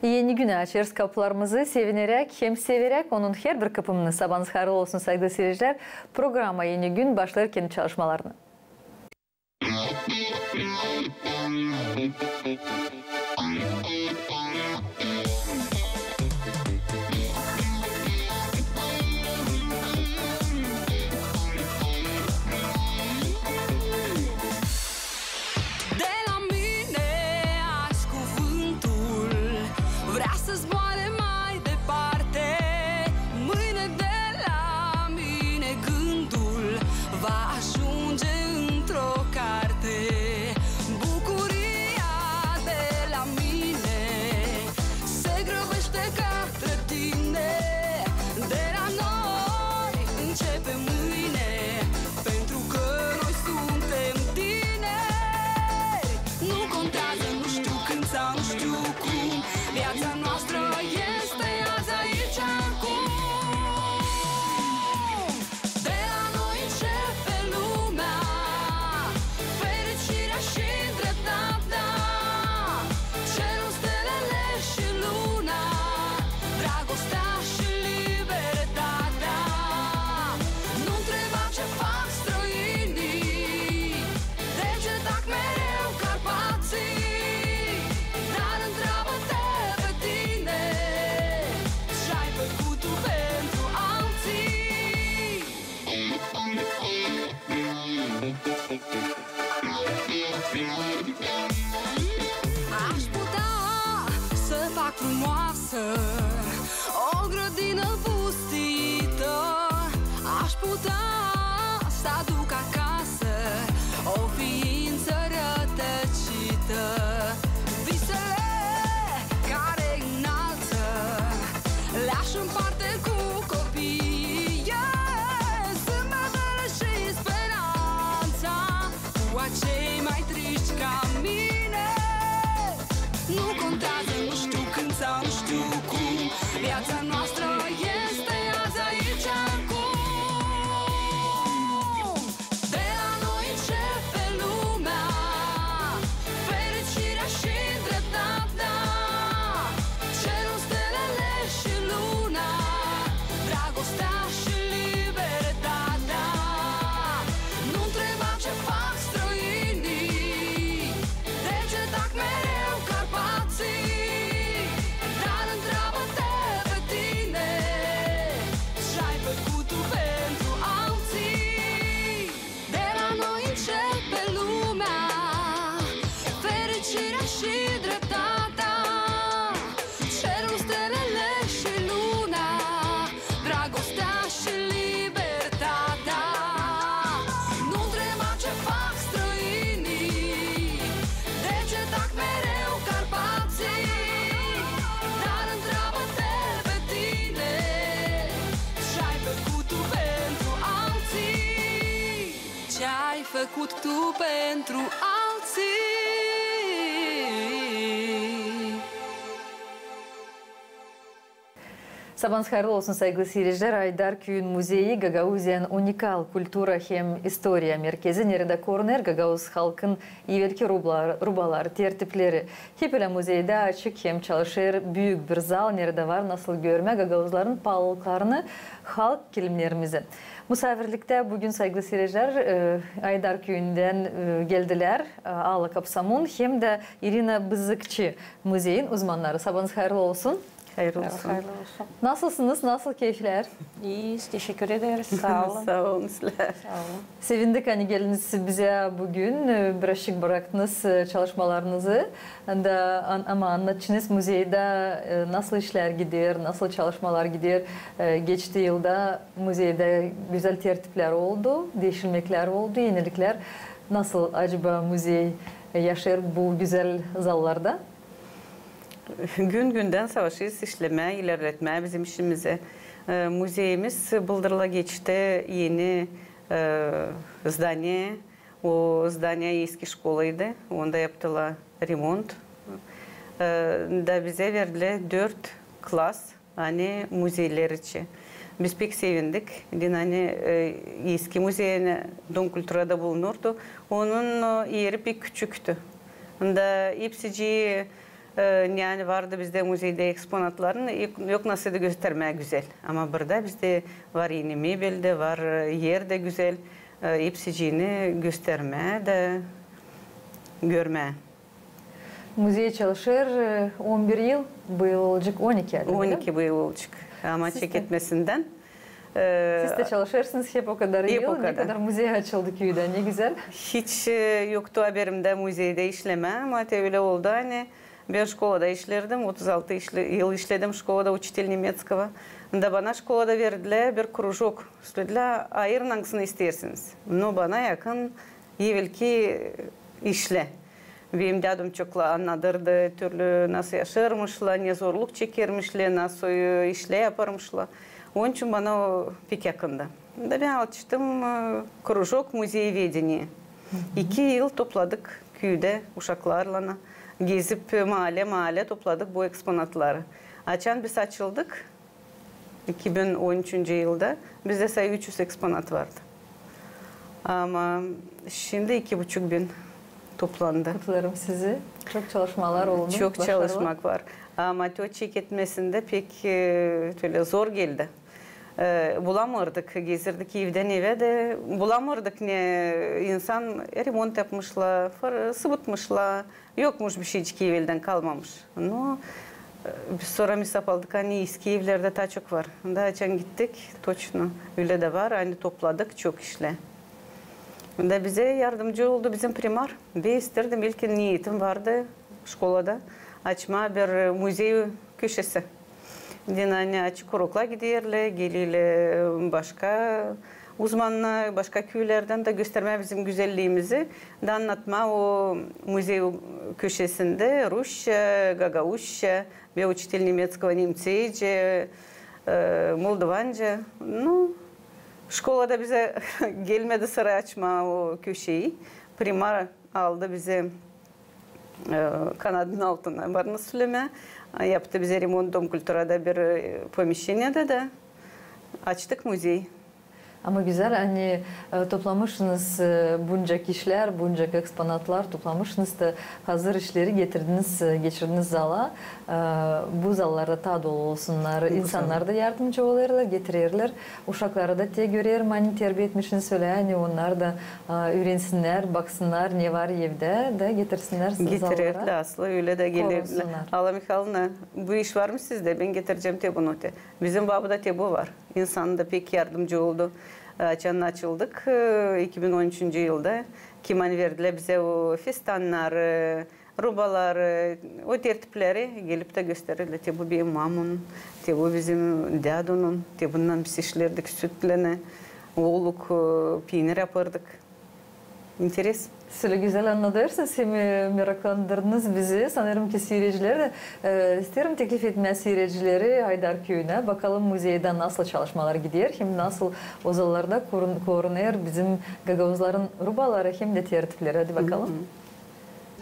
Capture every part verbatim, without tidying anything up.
Eni günä açêrız kapularımızı sevineräk hem severäk. Onun herbir kıpımını. Sabaanız hayırlı olsun, saygılı seyircilär. Programa Eni gün başlêêr kendi çalışmalarını. De la mine azi cuvântul vrea să zboare mai departe. Mâine de la mine gândul va ajunge într-o carte. Bucuria de la mine se grăbește către tine. De la noi începe mâine, pentru că noi suntem tineri. Nu contează nu știu când sau nu știu cum, viața noastră este azi, aici, acum. De la noi începe lumea, fericirea și dreptatea, cerul, stelele și luna, dragostea și libertatea. Nu întreba ce fac străinii, de ce tac mereu Carpații, dar întreabă-te pe tine, ce ai făcut tu pentru alții. Aș putea să fac frumoasă o grădină pustită, aș putea să aduc acasă o ființă rătăcită. Visele care înalță le-aș împarte cu copiii, zâmbetele și speranța cu acei mai triști ca mine. Nu contează nu știu când sau nu știu cum, viața noastră este azi, aici, acum. De la noi începe lumea, fericirea și dreptatea, cerul, stelele și luna, dragostea și libertatea. Nu întreba ce fac străinii, de ce tac mereu Carpații, dar întreabă-te pe tine, ce ai făcut tu pentru alții. De la noi începe lumea, fericirea și dreptatea, cerul, stelele și luna, dragostea și libertatea. Nu întreba ce fac străinii, de ce tac mereu Carpații, dar întreabă-te pe tine, ce ai făcut tu pentru alții. Ce ai făcut tu pentru alții? Sabaanız hayırlı olsun, saygılı siircilär. Aydar küüyün muzeyi Gagauziyanın unikal kultura hem istoriya merkezi, neredä korunêr gagauz halkın evelki rubalar, rubaları, tertipleri. Hep ölä muzeydä açık hem çalışêr büük bir zal, neredä var nasıl görmää gagauzların paalılıklarını, halk kilimnerimizi. Musaafirliktä büün, saygılı siircilär, e, Aydar küüyündän, e, geldilär, e, Alla Kapsamun hem dä İrina Bızıkçı, muzeyin uzmannarı. Sabaanız hayırlı olsun. Hayırlı olsun. Hayırlı olsun. Nasılsınız? Nasıl keyflär? İiyiz, teşekkür ederiz. Saa olun. Saa olun, sizlär. Saa olun. Sevindik, ani geldiniz bizä büün, e, birazçık braktınız, e, çalışmalarınızı. Da, an-, ama annatçınız muzeydä, e, nasıl işlär gider, nasıl çalışmalar gider. E, geçti yılda muzeydä gözäl tertiplär oldu, diişilmeklär oldu, eniliklär. Nasıl acaba muzey, e, yaşêêr bu gözäl zallarda? Gün-gündän savaşêrız işlemää, ilerletmää bizim işimizi. E, muzeyimiz bıldır la geçti eni, e, zdaniya. O zdaniya eski şkolaydı, onda yaptılar remont. E, da bizä verdilär dört klas, ani muzeylär için. Biz pek sevindik. Deyni, ani, e, eski muzey, ani Dom kulturada bulunurdu, onun, e, eri pek küçüktü. Da hepsicii E, neani vardı bizdä muzeydä eksponatların, yok, yok nasıl da göstermää gözäl. Ama burada bizdä var eni mebel dä, var, e, er dä gözäl, e, hepsicini göstermää dä görmää. Muzey çalışêr, e, on bir yıl, bu yıl olacek on iki, adayım. On iki bu yıl olacek. Ama çeketmesindän, e, siz dä çalışêrsınız hep o kadar yıl, ne kadar muzey açıldı küüdä, ne gözäl. Hiç, e, yoktu haberimdä muzeydä işlemää, ama te ölä oldu, ani bän şkolada işlerdim, otuz altı işle-, yıl işledim şkolada, учитель немецкого. Da bana şkolada verdilär bir krujok. Söledilär, ayırın, angısını isteersiniz. No, bana yakın evelki işlär. Benim dädum çok annadêrdı, türlü nasıl yaşêêrmışlar, ne zorluk çekermişlär, nasıl, e, işlär yaparmışlar. Onun için bana o pek yakındı. Da bän açtım, e, кружок музееведения. İki yıl topladık küüdä uşaklarlan, gezip, e, maalä-maalä topladık bu eksponatları. Açan biz açıldık, iki bin on üçüncü yılda bizdä say üç üz eksponat vardı. Ama şindi iki buçuk bin toplandı. Kutlêêrım sizi. Çok çalışmalar oldu. Çok çalışmak var. Ama te çeketmesindä pek, e, ölä zor geldi. E, bulamêêrdık, gezirdik evdän evä dä, bulamêêrdık, ne insan remont yapmışlar, fır-, sıbıtmışlar. Yokmuş bişeycik, eveldän kalmamış. No, e, biz sora misap aldık, ani eski evlerdä taa çok var. Da açan gittik, точно, ölä dä var, ani topladık çok işlär. Da bizä yardımcı oldu bizim primar. Bän isteerdim, ilkin niyetim vardı şkolada açmaa bir muzey köşesi. Deyni, ani açık uroklar giderlär, gelerlär başka uzmannar, başka küülerdän dä göstermää bizim gözelliyimizi, da annatmaa o muzey köşesindä rusça, gagauzça, bän учитель немецкого, немцейce, e, moldovanca. No, şkolada bizä gelmedi sıra açmaa o köşeyi. Primar aldı bizi, e, kanadının altına, varını sölemää. Yaptı bizä remont Dom kulturada bir, e, помещениедä dä. Açtık muzey. Ama gözäl, ani, e, toplamışınız, e, buncak işlär, buncak eksponatlar toplamışınız da hazır işleri getirdiniz, e, geçirdiniz zala. E, bu zallarda taa dolu olsunnar. İnsannar da yardımcı olêrlar, getirerlär. Uşakları da te görerim, ani terbiya etmişsiniz ölä, ani onnar da, e, üürensinnär, baksınnar, ne var evdä, da getirsinnär zallara. Getirerlär, aslı ölä dä gelerlär. Korunsunnar. Alla Mihaylovna, bu iş var mı sizdä? Bän getirecäm te bunu te. Bizim Babuda te bu var. İnsan da pek yardımcı oldu. Açan açıldık, e, iki bin on üçüncü yılda, kiman verdilär bizä o festannarı, rubaları, o tertipleri gelip dä gösterildi. Te bu benim mamunun, te bu bizim dädunun, te bunnan biz işlerdik sütlerini, oluk, e, piinir yapêrdık. İnteres. Siz ölä gözäl annadêrsınız hem, e, meraklandırdınız bizi. Sanêrım ki, siiredicileri dä, e, isteerim teklif etmää siiredicileri Aydar küüyünä. Bakalım, muzeydä nasıl çalışmalar gider, hem nasıl o zallarda korun-, korunêr bizim gagauzların rubaları hem dä tertipleri. Hadi bakalım.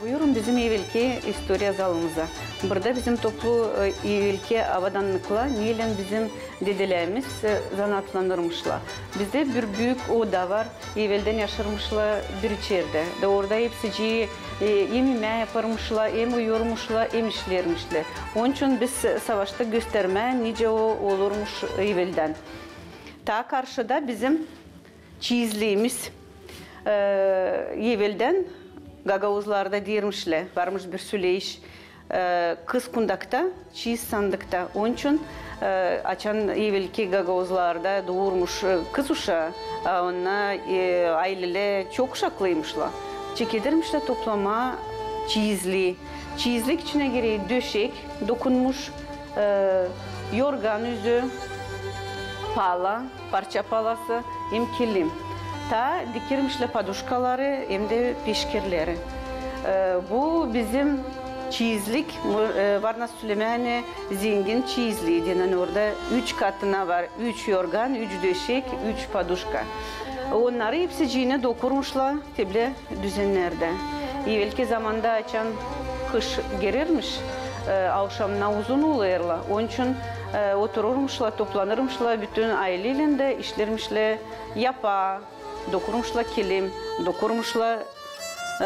Buyurun bizim evelki istoriya zalımıza. Burada bizim toplu, e, evelki avadannıklar, neylän bizim dedelerimiz, e, zanaatlanırmışlar. Bizdä bir büük oda var, eveldän yaşarmışlar bir içerdä. Da orada hepsicii, e, hem imää yaparmışlar, hem uyurmuşlar, hem işlermişlär. Onun için biz savaştık göstermää, nicä o olurmuş eveldän. Taa karşıda bizim çiizliimiz, e, eveldän gagauzlarda deermişlär, varmış bir söleyiş, e, kız kundakta, çiiz sandıkta. Onun için, e, açan evelki gagauzlarda duurmuş, e, kız uşaa, a, onnar, e, aylelär çok uşaklıymışlar. Çekedermişlär toplamaa çiizlii. Çiizlik içinä girer döşek, dokunmuş, e, yorgan üzü, pala, parça palası hem kilim. Taa dikermişlär paduşkaları hem dä peşkirleri. E, bu bizim çiizlik, e, var nasıl sölemää, ani zengin çiizlii deyni, orada üç katına var, üç yorgan, üç döşek, üç paduşka. Onnarı hepsiciini dokurmuşlar te bölä düzennerdä. Evelki zamanda açan kış girermiş, e, avşamnar uzun olêrlar. Onun için, e, otururmuşlar, toplanırmışlar bütün ayleylän dä, işlermişlär yapaa, dokurmuşlar kilim, dokurmuşlar, e,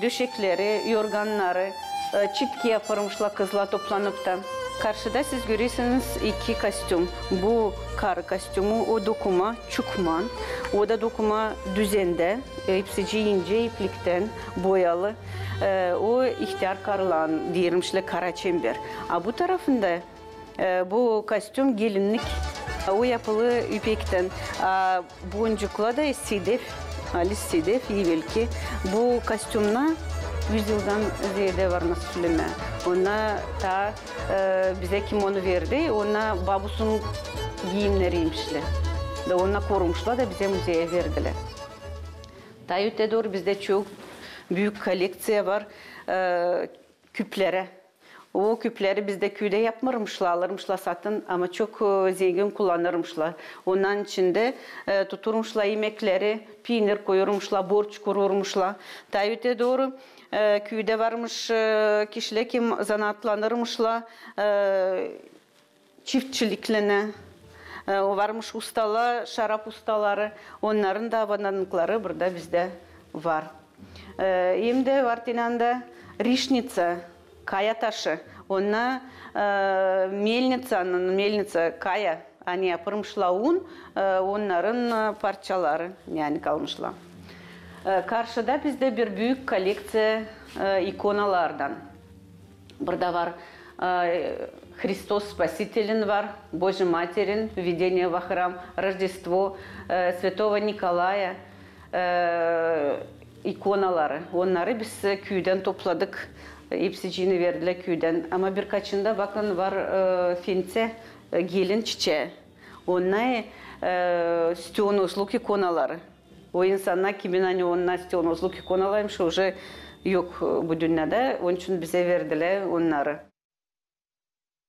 döşekleri, yorgannarı. E, çitki yapêrmışlar kızlar toplanıp da. Karşıda siz görersiniz iki kostüm. Bu karı kostümü, o dokuma, çukman. O da dokuma düzendä, e, episi incä ipliktän boyalı. E, o ihtär karıların, deermişlär, kara çember. A bu tarafında E, bu kostüm gelinnik. O yapılı ipektän. A boncuklar da sedef, halis sedef, evelki. Bu kostümnä üz yıldan zeedä var, nasıl sölemää. Onnar taa, e, bizä kim onu verdi, onnar babusunun giiyimneriymişlär. Da onnar korumuşlar da bizä muzeyä verdilär. Taa ötedooru bizdä çok büük kollekţiya var, e, küplerä. O küpleri bizdä küüdä yapmêrmışlar, alêrmışlar satın, ama çok, e, zengin kullanêrmışlar. Onnarın içindä, e, tuturmuşlar imekleri, piinir koyurmuşlar, borç kururmuşlar. Taa ötedooru, e, küüdä varmış, e, kişilär, kim zanaatlanêrmışlar, e, çiftçiliklerlän, e, varmış ustalar, şarap ustaları, onnarın da avannanıkları burada bizdä var. E, hem dä var tenanda rişniţa, kaya taşı. Onnar, e, melniţanın, melniţa, kaya, ani yapêrmışlar un, e, onnarın, e, parçaları, yani kalmışlar. E, karşıda bizdä bir büük kollekţiya, e, ikonalardan. Burada var, e, Hristos Spasitelin var, Божьей Материн, Введение во храм, Рождество, e, Святого Николая, e, ikonaları. Onnarı biz, e, küüdän topladık. Episi verdilär küüdän. Ama birkaçında, bakın, var, e, fenţe, e, gelin çiçää. Onnar, e, Stönozluk ikonaları. O insannar, kimin ani onnar Stönozluk ikonalarıymış, uje yok, e, bu dünnedä, onun için bizä verdilär onnarı.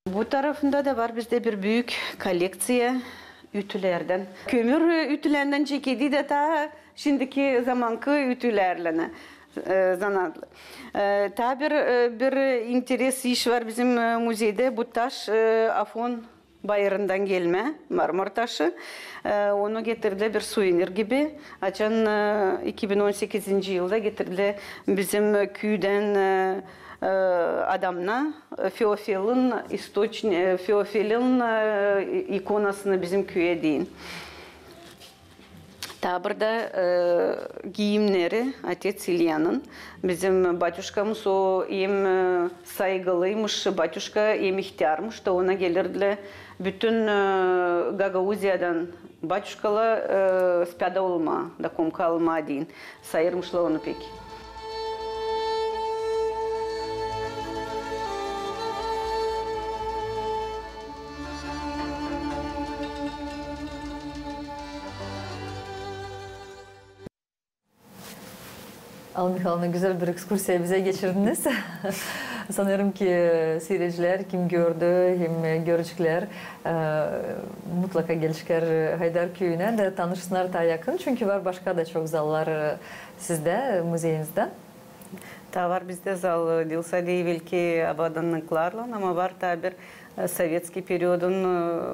Bu tarafında da var bizdä bir büük kollekţiya ütülerdän. Kömür, e, ütülerdän çekedi dä taa şindiki zamankı ütülerlän, e, zanaatlı. E, taa bir, e, bir interes iş var bizim, e, muzeydä. Bu taş, e, Afon bayırından gelmä marmor taşı. E, onu getirdilär bir suvenir gibi. Açan, e, iki bin on sekizinci yılda getirdilär bizim küüdän, e, e, adamnar, e, Feofilin istoçni-, e, Feofilin, e, ikonasını bizim küüyä deyin. Taa burada, e, giiyimneri oteţ İlyanın. Bizim batüşkamız o hem, e, saygılıymış batüşka, hem ihtärmış da ona gelirdilär bütün, e, Gagauziyadan batüşkalar, e, Späädä olmaa da Komka olmaa deyin. Sayırmışlar onu pek. Alma Mihaylovna, gözäl bir ekskursiya bizä geçirdiniz. Sanêrım ki, siiredicilär, kim gördü hem göreceklär, e, mutlaka geleceklär Haydar küüyünä da tanışsınnar taa yakın. Çünkü var başka da çok zallar, e, sizdä, muzeyinizdä. Taa var bizdä zal, e, diil sade evelki avannanıklarlan, ama var taa bir, e, sovetskiy periodun,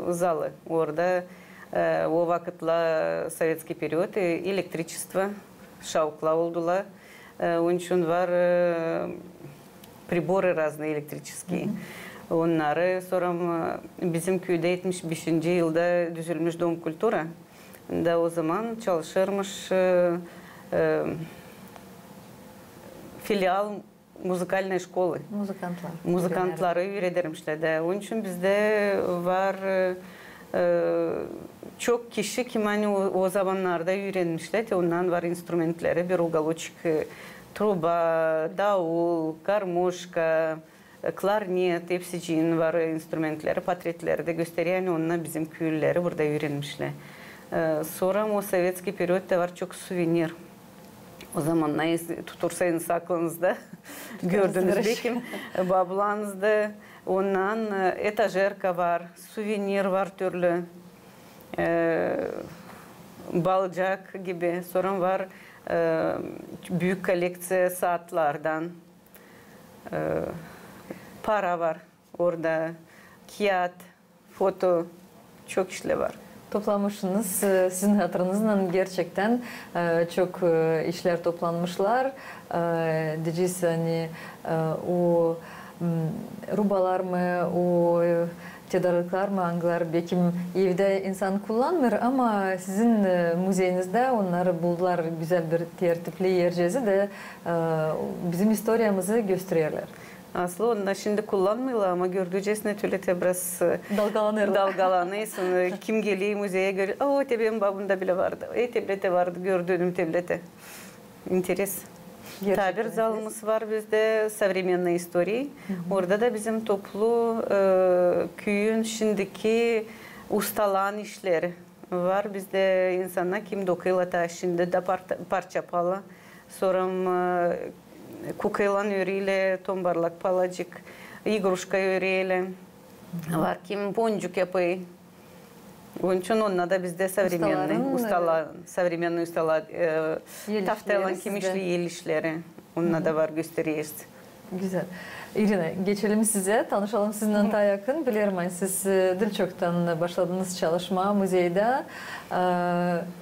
e, zalı. Orada, e, o vakıtlar sovetskiy period, e, elektriçestvo, şauklar oldular. E, onun için var, e, приборы разные электрические. Onnarı, sora, e, bizim küüdä etmiş beşinci yılda düzülmüş Dom kulturı. Da o zaman çalışırmış, e, e, filial музыкальной школы. Muzıkantlar. Muzıkantları üüredermişlär dä. Onun için bizdä var, e, e, çok kişi, kim ani o, o zamannarda üürenmişlär, te onnarın var instrumentleri, bir уголочек, e, truba, daul, garmoşka, e, klarnet, episi var instrumentleri, portretleri dä gösterer, ani onnar bizim küülüleri burada üürenmişlär. E, sora o sovetskiy periodda var çok suvenir. O zaman ne tutursanız aklınızda, gördünüz bekim, bablanızda. Ondan, e, etajerka var, suvenir var türlü, e, balcak gibi. Sora var, e, büük kollekţiya saatlardan, e, para var orada, kiyat, foto, çok işlär var. toplamışsınız, e, sizin hatırınızdan gerçektän, e, çok, e, işlär toplanmışlar. E, deyecez, ani, e, o, m, rubalar mı, o, e, tedarıklar mı, angılar bekim evdä insan kullanmêêr, ama sizin, e, muzeyinizdä onnarı buldular gözäl bir tertipli ercezi dä, e, bizim istoriyamızı göstererlär. Aslı onnar şindi kullanmêêrlar, ama gördücesine tölä te biraz, e, dalgalanêrsın. Dalgalanêrsın, e, kim geler muzeyä, görer: "O, te benim babamda bilä vardı. E, te bilä te vardı, gördüm te bilä te." İnteres. Tabir zalımız var bizdä, современной истории. Orada da bizim toplu, e, küüyün şindiki ustalan işleri var. Bizdä insannar, kim dokuyêrlar taa şindi dä par-, parça pala. Sora, e, kukaylan öreerlär, tombarlak palacık, igruşka öreerlär. Var kim boncuk yapêr. Onun için onnar da bizdä современный ustalar, e, taftaylan kim işleer el işleri. Onnar da var, göstereriz. Gözäl. İrina, geçelim sizä, tanışalım sizinnän taa yakın. Bilerim, ani siz, e, diil çoktan başladınız çalışmaa muzeydä. E,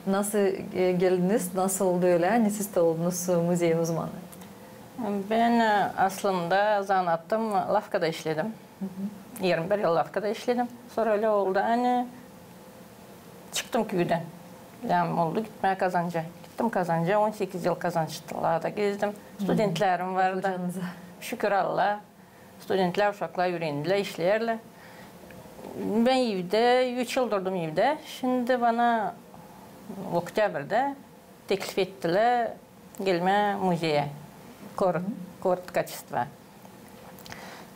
nasıl, e, geldiniz, nasıl oldu ölä, ani siz dä oldunuz muzeyin uzmanı? Bän, e, aslında zanaatım, lafkada işledim. Yirmi bir yıl lafkada işledim. Sora ölä oldu, ani çıktım küüdän. Lääzım oldu gitmää kazanca. Gittim kazanca, on sekiz yıl kazançlarda gezdim. Studentlerim vardı. Şükür Alla. Studentlär, uşaklar üürendilär, işleerlär. Bän evdä, üç yıl durdum evdä. Şindi bana oktябрьdä teklif ettilär gelmää muzeyä, кор-, кор ткачества.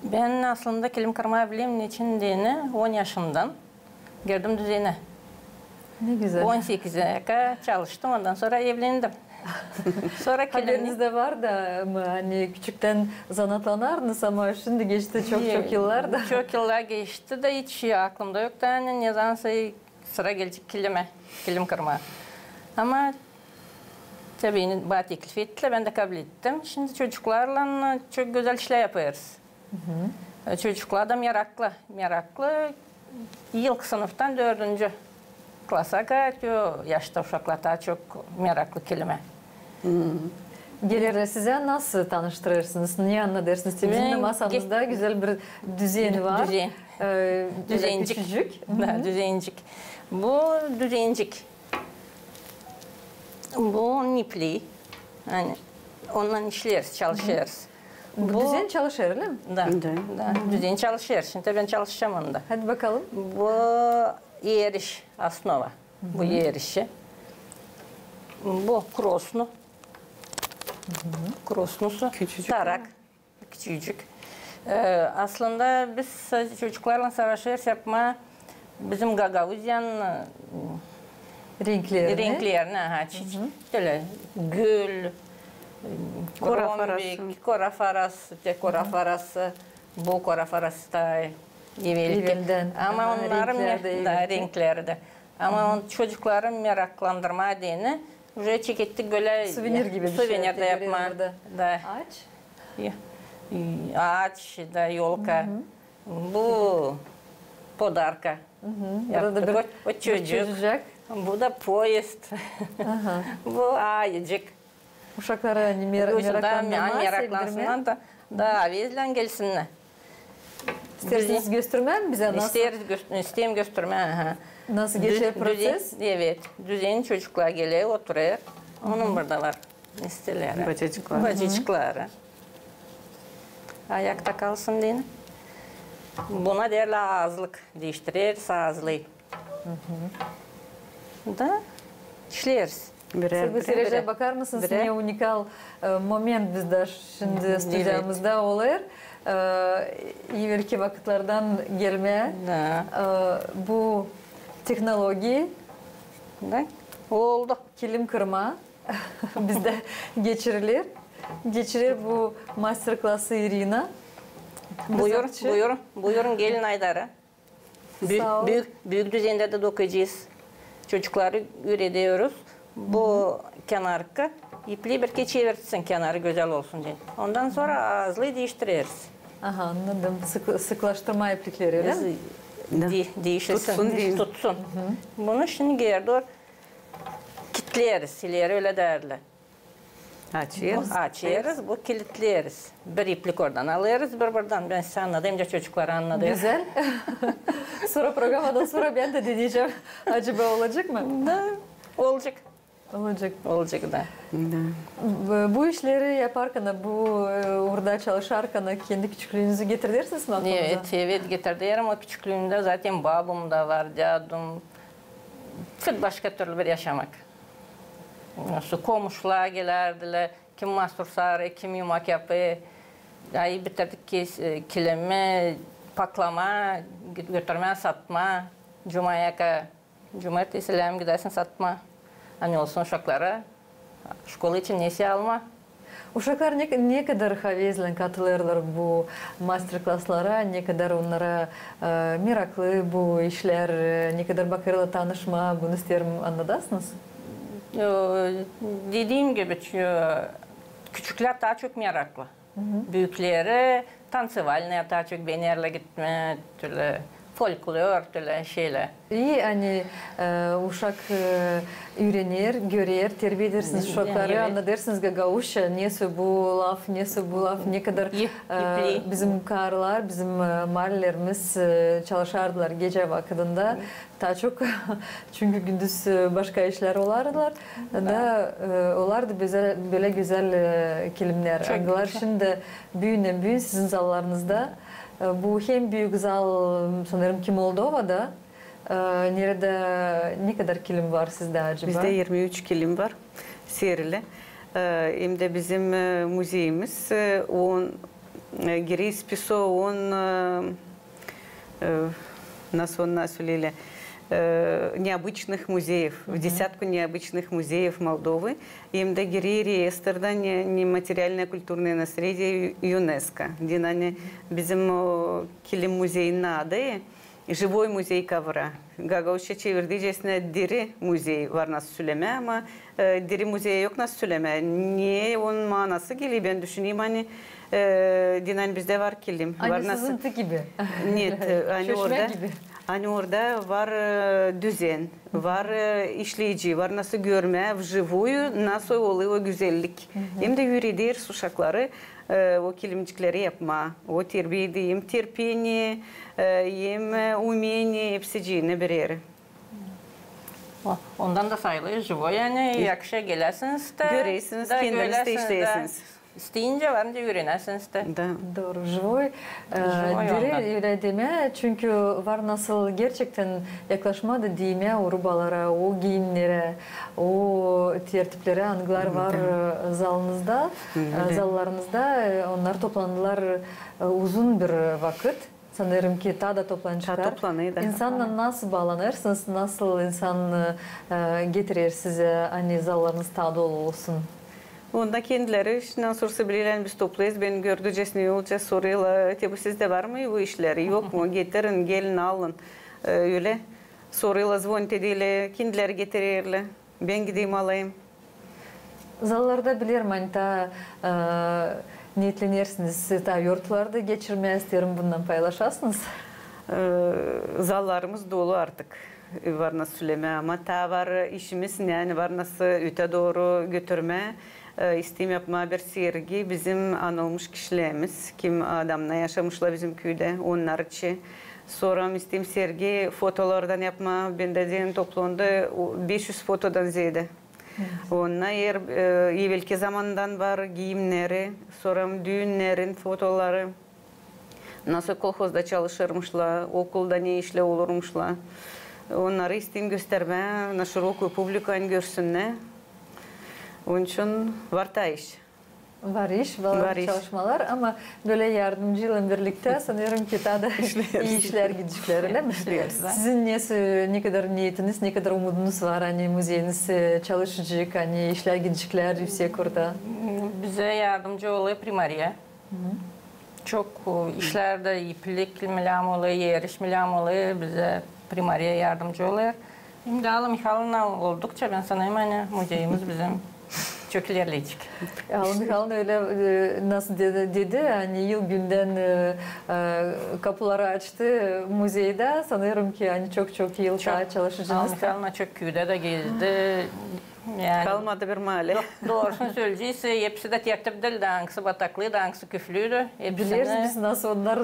Bän aslında kilim kırmaa bilerim, neçin deyni, on yaşımdan girdim düzenä. Ne gözäl. On sekizä kadar çalıştım, ondan sora evlendim. Sora kilimni... Haberinizdä var da mı, ani küçüktän zanaatlanardınız, ama şindi geçti çok-çok yıllar da. Çok yıllar geçti da hiç aklımda yoktu, ani ne zaman sıra gelecek kilimä, kilim kırmaa. Ama tabii, bana teklif ettilär, bän dä kabul ettim. Şindi çocuklarlan çok gözäl işlär yapêrız. E, çocuklar da meraklı, meraklı. İlk sınıftan dördüncü klasa kadar o yaşta uşaklar taa çok meraklı kilimä. Gelerlär sizä, nasıl tanıştırêrsınız, ne annadêrsınız? Bizim dä masamızda gözäl bir düzen var. Düzen. E, düzencik. Küçücük. Da, düzencik. Bu düzencik. Bu iplii. Ani ondan işleeriz, çalışêrız. Bu düzen çalışêr, ölä mi? Da, da. Düzen çalışêr. Şindi bän çalışacam onda. Hadi bakalım. Bu eriş, основа. Bu erişi. Bu krosnu. Krosnusu. Küçücük. Tarak. Küçücük. E, aslında biz çocuklarlan savaşêrız yapmaa bizim Gagauziyanın, e, renklerini. Renklerini, aha, çiç-, ölä gül, e, korombik, korafarası, te korafarası, bu korafarası taa evelki. Eveldän. Ama onnarın renkleri dä. Ama çocukları meraklandırmaa deyni, уже çekettik bölä suvenir gibi bir şey. Suvenir dä yapmaa. Da. Aaç? Aaç da, ёлка. Bu podarka. Burada da bir çocuk. Bu da poezd. Bu ayıcık. Uşakları meraklandırsınnar da, da avezlän gelsinnär. İsteersiniz göstermää mi bizä, nasıl? İsteerim göstermää, aha. Nasıl geçer proses? Evet, düzen çocuklar geler, oturêr. Onun burada var. Bacacıkları. Bacacıkları. Ayakta kalsın deyni. Buna deerlär aazlık, diiştireriz aazlıı. Da işleeriz. Sevgili seyirciler, bakar mısınız, ne unikal, e, moment bizdä şindi studiyamızda olêr. E, evelki vakıtlardan gelmä, e, bu tehnologiya. Da oldu. Kilim kırmaa bizdä geçiriler. Geçirer bu master-klası İrina. Buyurun, buyurun, buyurun, gelin aydarı. Büük, büük, büük düzendä dä dokuyacez. Çocukları üürederiz. Bu kenarkı ipliyi bir kerä çevirsin, kenarı gözäl olsun deyni. Ondan sora aazlıı diiştireriz. Aha, annadım. Sık-, sıklaştırmaa iplikleri, ölä mi? Di-, diişilsin, tutsun. Bunu şindi geeri dooru kilitleriz, ileri ölä därlär. Açêrız. Açêrız, bu kilitleriz. Bir iplik oradan alêrız, bir burdan. Bän sizä annadêrım, da çocuklara annadêrım. Gözäl. Sora programadan sora bän dä deneyecäm. Acaba olacek mı? Da, olacek. Olacek. Olacek, da. Da. Bu, bu işleri yaparkana, bu, e, uurda çalışarkana kendi küçüklüünüzü getirdersiniz mi aklınıza? Evet, evet, getirderim. O küçüklüümdä zaten babum da var, dädum. Hep başka türlü bir yaşamak. Nasıl komuşlar gelärdilär, kim mastursar, kim yumak yapêr. Ay bitirdik ki, e, kilimi paklamaa, gö-, götürmää satmaa. Cumayaka, cumartesi lääzım gidäsin satmaa. Ani olsun uşaklara, şkola için nesä almaa. Uşaklar ne, ne kadar havezlän katılêrlar bu master-klaslara, ne kadar onnara, e, meraklı bu işlär, e, ne kadar bakêrlar tanışmaa, bunu isteerim annadasınız? E, dediim gibi, çü-, küçüklär taa çok meraklı. Hı hı. Büükleri tanţivalnıya taa çok beenerlär gitmää, türlü folklor, türlü şeylär. İi, ani, e, uşak, e, üürener, görer, terbiedersiniz uşakları, annadêrsınız gagauzça, nesoy bu laf, nesoy bu laf, ne kadar, e, bizim karılar, bizim, e, maalelerimiz, e, çalışardılar gecä vakıdında. Taa çok, çünkü gündüz, e, başka işlär olardılar. Da, e, olardı bölä, bölä gözäl, e, kilimnär. Angılar şindi büün, büün sizin zallarınızda. E, bu hem büük zal, sanêrım ki, Moldovada, e, neredä, ne kadar kilim var sizdä acaba? Bizdä irmi üç kilim var, serili. E, hem dä bizim, e, muzeyimiz, e, on, e, girä spisoğa on, e, e, nasıl onu söleerlär, e, необычных музеев, в десятку необычных музеев Молдовы. Hem dä girä reestrda не-, нематериальное культурное наследие ЮНЕСКО. Deyni, ani bizim o kilim muzeyinin adı Живой музей ковра. Gagauzça çevirdicäsine diri muzey var nasıl sölemää, ama, e, diri muzey yok nasıl sölemää. Ne onun maanası geler, bän düşünerim, ani, e, deyni, ani bizdä var kilim. Ani var nasıl sızıntı gibi. Нет, e, ani orada, ani orada var, e, düzen, var, e, işleyici, var nasıl görmää вживую, nasıl olêr o gözellik. Hem dä üürederiz uşakları, e, o kilimcikleri yapmaa. O terbiedä hem terpeniye, e, hem, e, umeniye, hepsicini bir erä. O, ondan da sayılêr живой, ani yakışêr geläsiniz dä, göräsiniz, kendiniz dä işleyäsiniz. İsteyincä var nicä üürenäsiniz dä. Da. Dooru, живой. E, diri, ölä demää, çünkü var nasıl gerçektän yaklaşmaa da diimää o rubalara, o giimnerä, o tertiplerä, angılar var, e, zalınızda, e, zallarınızda, e, onnar toplandılar, e, uzun bir vakıt. Sanêrım ki, taa da toplanaceklar. Taa toplanêr da. İnsannan nasıl baalanêrsınız, nasıl insan, e, getirer sizä, ani zallarınız taa dolu olsun? Onda kendileri işinnän sorsa bilerlär, ani biz topluyuz, bän gördücesine olacek, sorêrlar, te bu sizdä var mı bu işlär, yok mu, getirin, gelin, alın, e, ölä. Sorêrlar, zvonit edêrlär, kendileri getirerlär. Bän gideyim alayım. Zallarda bilerim, ani taa, e, neetlenersiniz taa yortularda geçirmää, isteerim bundan paylaşasınız. E, zallarımız dolu artık, e, var nasıl sölemää, ama taa var işimiz, ani var nasıl ötää dooru götürmää. E, isteerim yapmaa bir sergi, bizim anılmış kişilerimiz, kim adamnar yaşamışlar bizim küüdä, onnar için. Sora isteerim sergi fotolardan yapmaa, bendä deyni toplandı o, beş üz fotodan zeedä. Onda er, e, evelki zamandan var giimneri, sora düünnärin fotoları, nasıl kolhozda çalışırmışlar, okulda ne işlär olurmuşlar. Onnarı isteerim göstermää, на широкую публику, ani görsünnär. Onun için var taa iş. Var iş, var çalışmalar, ama bölä yardımcıylan birliktä sanêrım ki, taa da işlär gideceklär, ölä mi? İşleriz, da. Sizin ne, ne kadar neetiniz, ne kadar umudunuz var, ani muzeyiniz, e, çalışacek, ani işlär gideceklär üüsek orada? Bizä yardımcı olêr primariya. Çok, e, işlerdä iplik mülääm olêr, er iş mülääm olêr, bizä primariya yardımcı olêr. Hem dä Alla Mihaylovna oldukça, bän sanêrım, ani muzeyimiz bizim Çok ilerleyecek. Alma Mihaylovna ölä, e, nasıl dedi, dedi, ani yıl-gündän, e, e, kapuları açtı muzeydä. Sanêrım ki, ani çok-çok yıl taa çalışacınız. Alma Mihaylovna çok küüdä dä gezdi. Yani, kalmadı bir mahalle. Do-, doorusunu söleyecäm, hepsi dä tertip diildi, angısı bataklıydı, angısı küflüydü. Bileriz biz, nasıl onnar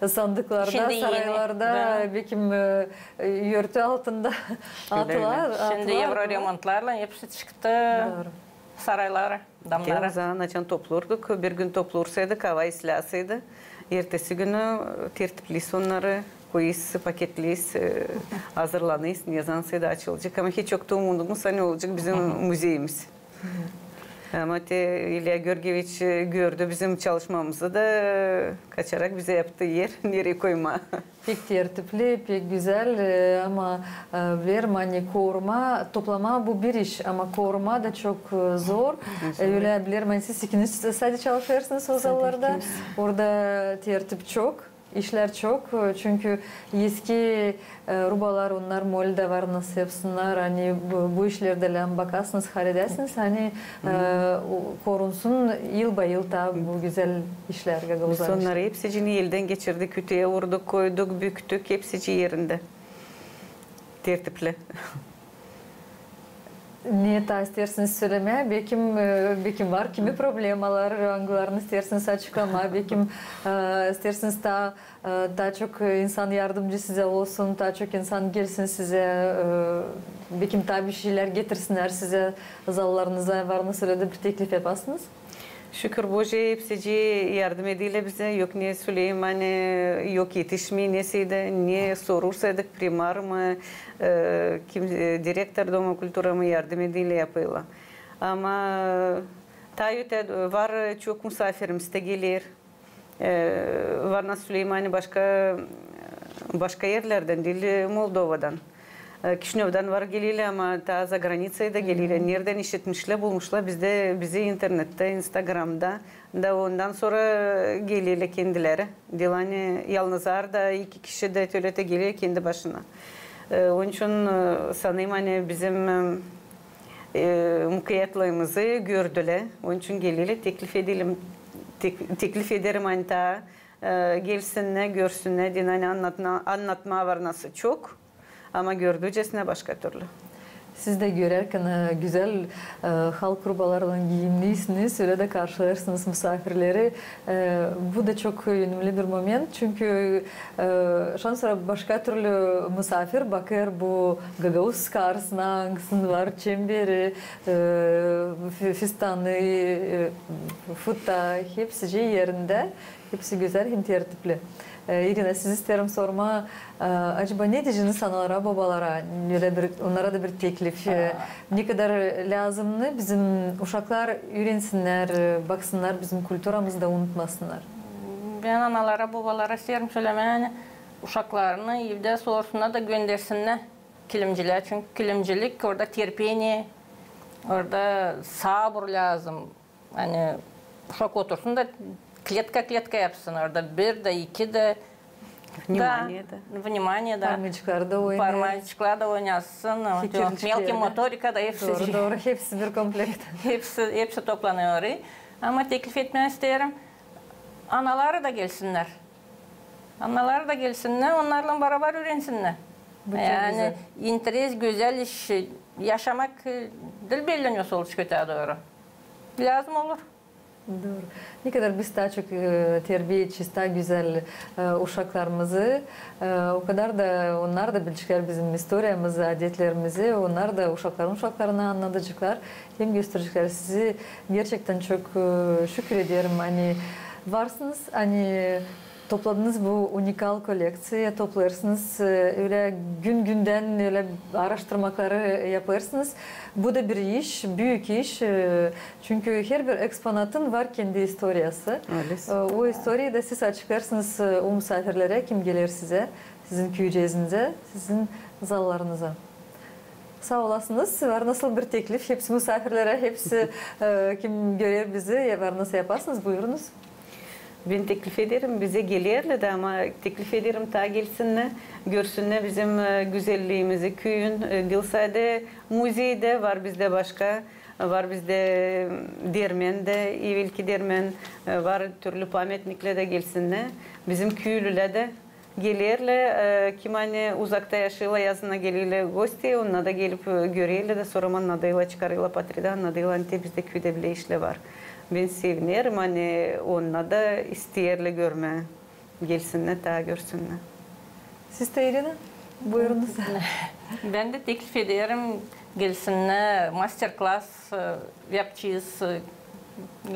sandıklarda, saraylarda, bekim, e, örtü altında atılar. Şindi evro remontlarlan hepsi çıktı saraylara, damlara. O zaman açan toplurduk, bir gün toplursaydıq, ava isleyäseydi, ertesi günü tertipleyäs onnarı, koyês, paketleyäs, e, hazırlanês, ne zamansaydı açılacek. Ama hiç yoktu umudumuz, ani olacek bizim muzeyimiz. Ama te İlya Georgieviç, e, gördü bizim çalışmamızı da, e, kaçarak bizä yaptı er, nereyi koymaa. Pek tertipli, pek gözäl, e, ama, e, bilerim, ani korumaa, toplamaa bu bir iş, ama korumaa da çok, e, zor. Ölä bilerim, ani siz ikiniz sade çalışêrsınız o zallarda. Orada tertip çok, işlär çok, e, çünkü eski, e, rubalar, onnar moldä var nasıl yapsınnar, ani bu, bu işlerdä lääzım bakasınız, haredäsiniz, ani, e, korunsun yılba-yıl taa bu gözäl işlär Gagauz işleri. Biz onnarı hepsicini eldän geçirdik, ütüyä vurduk, koyduk, büktük, hepsici erindä. Tertipli. Ne taa isteersiniz sölemää? Bekim, e, bekim var kimi problemalar, angılarını isteersiniz açıklamaa, bekim, e, isteersiniz taa, e, taa çok insan yardımcı sizä olsun, taa çok insan gelsin sizä, e, bekim taa bir şeylär getirsinnär sizä zallarınıza, var nasıl ölä dä bir teklif yapasınız? Şükür Boža, hepsici yardım ederlär bizä. Yok ne söleyim, ani yok etişmeer nesä dä, ne sorursaydık, primar mı, e, kim, e, direktor Doma kulturı mı, yardım ederlär, yapêrlar. Ama taa öte var, çok musaafirimiz dä geler. E, var nasıl söleyim, ani başka, başka erlerdän diil, Moldovadan. E, Kişinövdan var gelerlär, ama taa za granicayı da gelerlär. Neredän işitmişlär, bulmuşlar bizdä, bizi internettä, Instagramda. Da ondan sora gelerlär kendileri. Diil ani yalnızlar da, iki kişi dä, tölä dä gelerlär kendi başına. E, onun için, e, sanêrım, ani bizim, e, e, mukayyetliimizı gördülär. Onun için gelerlär, teklif edelim, tek-, teklif ederim, ani taa, e, gelsinnär, görsünnär, deyni, ani annatma-, annatmaa var nasıl çok. Ama gördücesinä başka türlü. Siz dä görärkän, e, gözäl, e, halk rubalarlan giiyimliysiniz, ölä dä karşılêêrsınız musaafirleri. E, bu da çok önemli bir moment, çünkü, e, şansora başka türlü musaafir bakêr bu gagauz karısına, angısının var çemberi, e, fi-, fistanı, e, futa, hepsici erindä. Hepsi gözäl hem tertipli. E, İrina, sizi isteerim sormaa, e, acaba ne deyeceniz analara, bobalara, ölä bir, onnara da bir teklif, e, ne kadar lääzımnı bizim uşaklar üürensinnär, e, baksınnar bizim kulturamızı da unutmasınnar? Bän analara, bobalara isteerim sölemää, ani uşaklarını evdä sorsunnar da göndersinnär kilimcilää. Çünkü kilimcilik, orada terpeniye, orada sabur lääzım. Ani uşak otursun da kletka-kletka yapsın orada, bir dä, iki dä. Внимание da. Внимание da. Parmacıkları da oynêêr. Parmacıkları da oynasın. Melki motorika da hepsi. Dooru, dooru, hepsi bir komplekt. Hepsi, hepsi toplanêr. Ama teklif etmää isteerim, anaları da gelsinnär. Anaları da gelsinnär, onnarlan barabar üürensinnär. Yani interes, gözäl iş, yaşamak, e, diil belleniyor sol çık ötää dooru. Lääzım olur. Dooru. Ne kadar biz taa çok, e, terbiye edecez taa gözäl, e, uşaklarımızı, e, o kadar da onnar da bileceklär bizim istoriyamızı, adetlerimizi, onnar da uşakların uşaklarına annadaceklar, hem göstereceklär. Sizi gerçektän çok, e, şükür ederim, ani varsınız, ani topladınız bu unikal kollekţiya, toplêêrsınız, e, ölä gün-gündän ölä aaraştırmakları yapêrsınız. Bu da bir iş, büük iş, e, çünkü herbir eksponatın var kendi istoriyası. E, o istoriyayı da siz açıklêêrsınız, e, o musaafirlerä, kim geler sizä, sizin küücezinizä, sizin zallarınıza. Saa olasınız. Var nasıl bir teklif hepsi musaafirlerä, hepsi, e, kim görer bizi, ya var nasıl yapasınız, buyurunuz. Bän teklif ederim, bizä gelerlär dä, ama teklif ederim, taa gelsinnär, görsünnär bizim, e, gözälliimizi, küüyün, e, diil sade muzeydä, var bizdä başka, Var bizdä dermen dä, evelki dermen, e, var türlü pametniklär dä, gelsinnär. Bizim küülülär dä gelerlär, e, kim ani uzakta yaşêêrlar, yazın gelerlär gosti, onnar da gelip, e, görerlär dä, sora annadêrlar, çıkarêrlar potreda, annadêrlar, ani te bizdä küüdä bölä işlär var. Bän sevinerim, ani onnar da isteerlär görmää. Gelsinnär, taa görsünnär. Siz dä, İrina, buyurunuz. Bän dä teklif ederim, gelsinnär, master-klass, e, yapacez. E,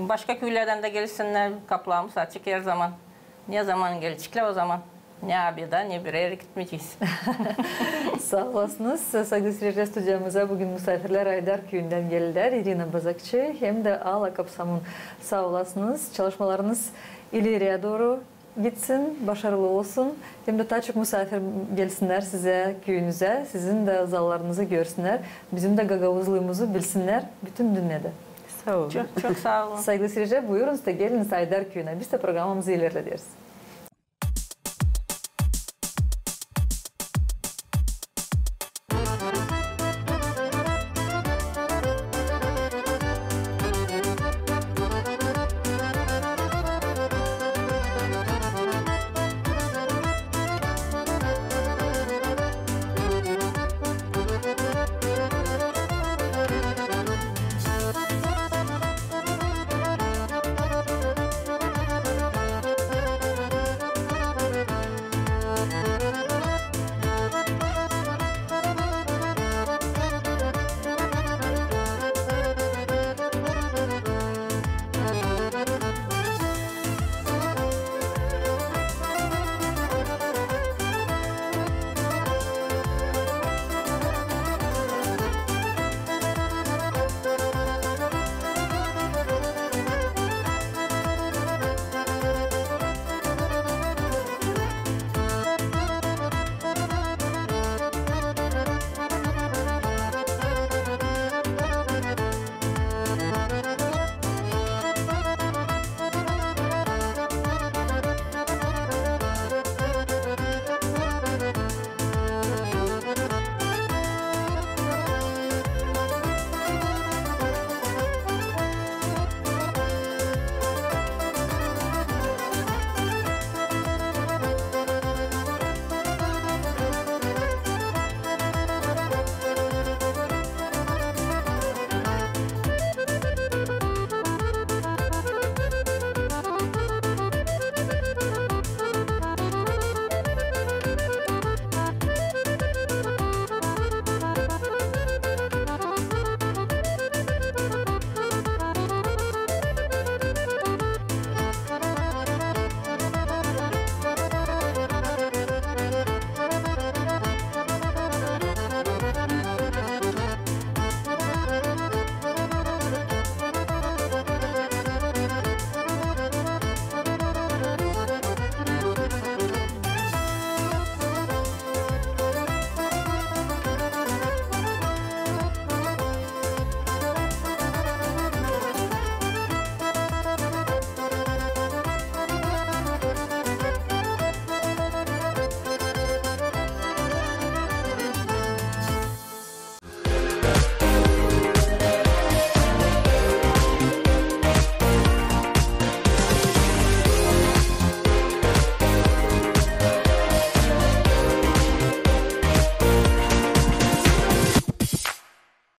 başka küülerdän dä gelsinnär, kaplaamız açık herzaman. Ne zaman geleceklär, o zaman. Ne obeda, ne bir erä gitmeyecez. Saa olasınız. Saygılı seyircilär, studiyamıza büün musaafirlär Aydar küüyündän geldilär. İrina Bazakçı hem dä Ala Kapsamun. Saa olasınız. Çalışmalarınız ileriyä dooru gitsin, başarılı olsun. Hem dä taa çok musaafir gelsinnär sizä, küüyünüzä, sizin dä zallarınızı görsünnär, bizim dä gagauzluumuzı bilsinnär bütün dünnedä. Saa olun. Çok, çok saa olun. Saygılı seyircilär, buyurunuz da geliniz Aydar küüyünä. Biz dä programamızı ilerlederiz.